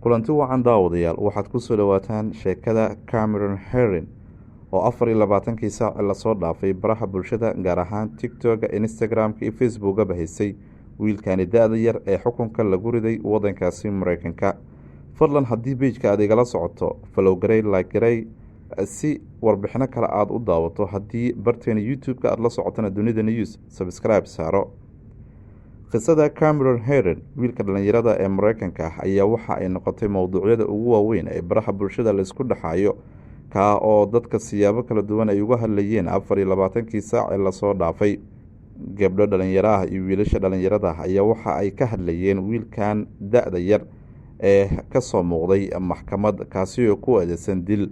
Kulanti wacan daawadayaal, waxaad kusoo dhawaataan sheekada Cameron Herrin oo 24-kii saaci lasoo dhaafay baraha bulshada, gaar ahaan TikToka, Instagram-ka iyo Facebooka bahaysay wiilkani da-da yar ee xukunka lagu riday wadankaasi Mareykanka. Fadlan haddii page-ka aad igala socoto, follow garey, like garey si warbixino kale aada u daawato. Haddii barteena YouTube-ka aada la socotona, Dunida News subscribe saaro. Qisada Cameron Herrin, wiilka dhalinyarada ee Mareykanka ah, ayaa waxa ay noqotay mowduucyada ugu waaweyn ee baraha bulshada laisku dhexaayo, kaa oo dadka siyaabo kala duwan ay uga hadlayeen 24-kii saac ee lasoo dhaafay. Gabdho dhalinyaro ah iyo wiilasha dhalinyarada ah ayaa waxa ay ka hadlayeen wiilkan da-da yar ee kasoo muuqday maxkamad, kaasi oo ku eedeysan dil,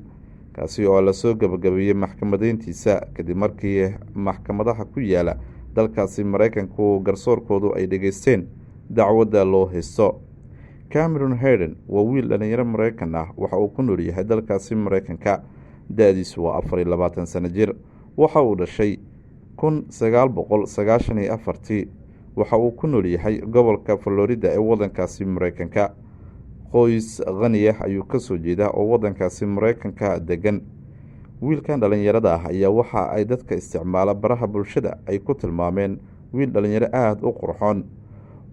kaasi oo lasoo gabagabeeyey maxkamadeyntiisa kadib markii maxkamadaha ku yaala dalkaasi Mareykanku garsoorkoodu ay dhegeysteen dacwadda loo haysto. Cameron Herrin waa wiil dhalinyaro Mareykan ah. Waxa uu ku nool yahay dalkaasi Mareykanka. Da-diisu waa 24 sano jir. Waxa uu dhashay 1994-tii. Waxa uu ku nool yahay gobolka Florida ee wadankaasi Mareykanka. Qoys khani ah ayuu kasoo jeedaa oo wadankaasi Mareykanka degan. Wiilkan dhalinyarada ah ayaa waxa ay dadka isticmaala baraha bulshada ay ku tilmaameen wiil dhalinyaro aada u qurxoon,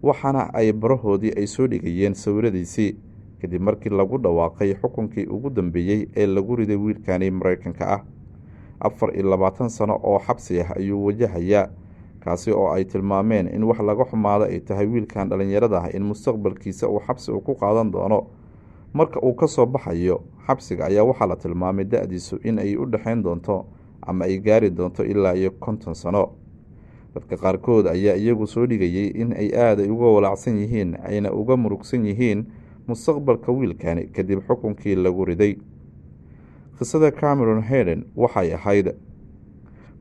waxaana ay barahoodii ay soo dhigayeen sawiradiisii kadib markii lagu dhawaaqay xukunkii ugu dambeeyey ee lagu riday wiilkani Mareykanka ah. 24 sano oo xabsi ah ayuu wajahayaa, kaasi oo ay tilmaameen in wax laga xumaado ay tahay wiilkan dhalinyarada ah in mustaqbalkiisa uu xabsi uu ku qaadan doono. Marka uu kasoo baxayo xabsiga ayaa waxaa la tilmaamay da-diisu in ay u dhexeyn doonto ama ay gaari doonto ilaa iyo 50 sano. Dadka qaarkood ayaa iyagu soo dhigayay in ay aada uga walaacsan yihiin ayna uga murugsan yihiin mustaqbalka wiilkani kadib xukunkii lagu riday. Qisada Cameron Herrin waxay ahayd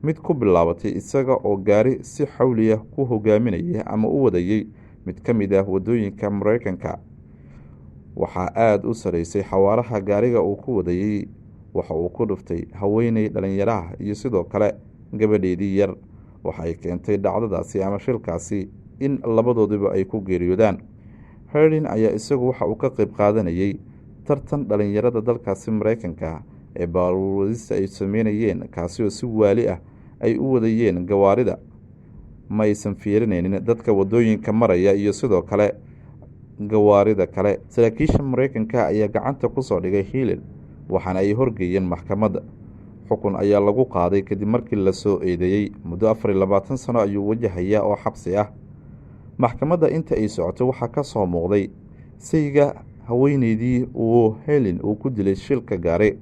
mid ku bilaabatay isaga oo gaari si xawliya ku hogaaminaya ama u wadayay mid ka mid ah waddooyinka Mareykanka. Waxaa aada u sareysay xawaaraha gaariga uu ku wadayey. Waxa uu ku dhuftay haweeney dhalinyaraha iyo sidoo kale gabadheedii yar. Waxa ay keentay dhacdadaasi ama shilkaasi in labadoodiba ay ku geeriyoodaan. Herrin ayaa isagu waxa uu ka qeyb qaadanayay tartan dhalinyarada dalkaasi Mareykanka ee baabuur wadista ay sameynayeen, kaasi oo si waali ah ay u wadayeen gawaarida. Ma aysan fiirineynin dadka waddooyinka maraya iyo sidoo kale gawaarida kale. Saraakiisha Mareykanka ayaa gacanta kusoo dhigay Herrin, waxaana ay horgeeyeen maxkamadda. Xukun ayaa lagu qaaday kadib markii lasoo eedeeyey. Muddo 24 sano ayuu wajahayaa oo xabsi ah. Maxkamadda inta ay socoto waxaa ka soo muuqday sayga haweeneydii uu Herrin uu ku dilay shilka gaari.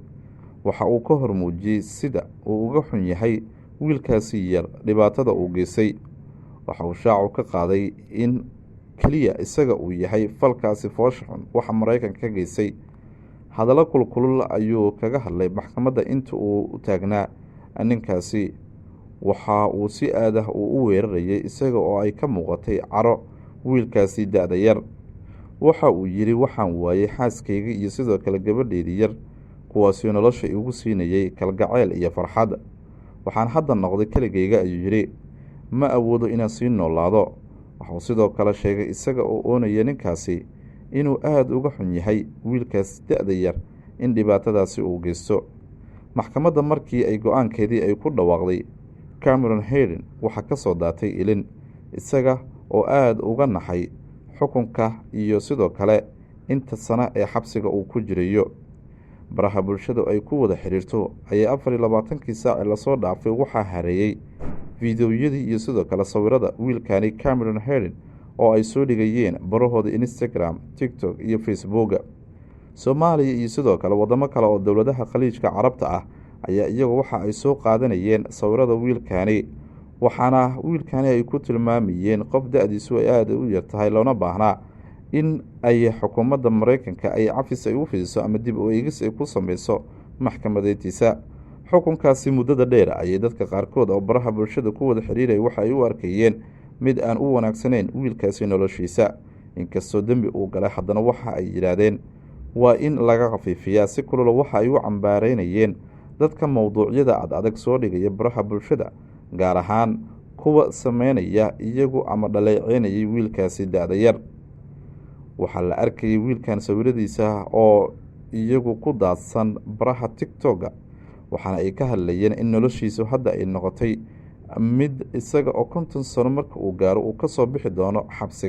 Waxa uu ka hor muujiyey sida uu uga xun yahay wiilkaasi yar dhibaatada uu geystay. Waxa uu shaacu ka qaaday in keliya isaga uu yahay falkaasi foosha xun waxa Mareykanka ka geystay. Hadallo kulkulul ayuu kaga hadlay maxkamadda inta uu u taagnaa ninkaasi. Waxa uu si aad ah uu u weerarayay isaga oo ay ka muuqatay caro wiilkaasi da-da yar. Waxa uu yidhi: "Waxaan waayay xaaskayga iyo sidoo kale gabadheedii yar, kuwaasoo nolosha igu siinayay kalgacayl iyo farxad. Waxaan hadda noqday keligayga," ayuu yidhi. "Ma awoodo inaan sii noolaado." Waxauu sidoo kale sheegay isaga oo oonaya ninkaasi inuu aada uga xun yahay wiilkaas da-da yar in dhibaatadaasi uu geysto. Maxkamadda markii ay go-aankeedii ay ku dhawaaqday, Cameron Herrin waxaa ka soo daatay ilin, isaga oo aada uga naxay xukunka iyo sidoo kale inta sano ee xabsiga uu ku jirayo. Baraha bulshadu ay ku wada xiriirto ayaa 24-kii saaci lasoo dhaafay waxaa hareeyey fiidiyoyadii iyo sidoo kale sawirada wiilkani Cameron Herrin oo ay soo dhigayeen barahooda Instagram, TikTok iyo Facebooka. Soomaaliya iyo sidoo kale waddamo kale oo dowladaha Khaliijka Carabta ah ayaa iyagu waxa ay soo qaadanayeen sawirada wiilkani, waxaana wiilkani ay ku tilmaamayeen qof da-diisu ay aada u yar tahay, loona baahnaa in ay xukuumadda Mareykanka ay cafis ay u fidiso ama dib u eegis ay ku sameyso maxkamadeyntiisa. Xukunkaasi muddada dheer ayay dadka qaarkood oo baraha bulshada ku wada xiriiraya waxa ay u arkayeen mid aan u wanaagsanayn wiilkaasi noloshiisa. Inkastoo dembi uu galay, haddana waxa ay yidhaahdeen waa in laga khafiifiyaa. Si kulula waxa ay u cambaareynayeen dadka mowduucyada ad adag soo dhigaya baraha bulshada, gaar ahaan kuwa sameynaya iyagu ama dhaleeceynayay wiilkaasi da-da yar. Waxaa la arkayay wiilkan sawiradiisa oo iyagu ku daadsan baraha TikToka, waxaana ay ka hadlayeen in noloshiisu hadda ay noqotay mid isaga oo 50 sano marka uu gaaro uu kasoo bixi doono xabsiga.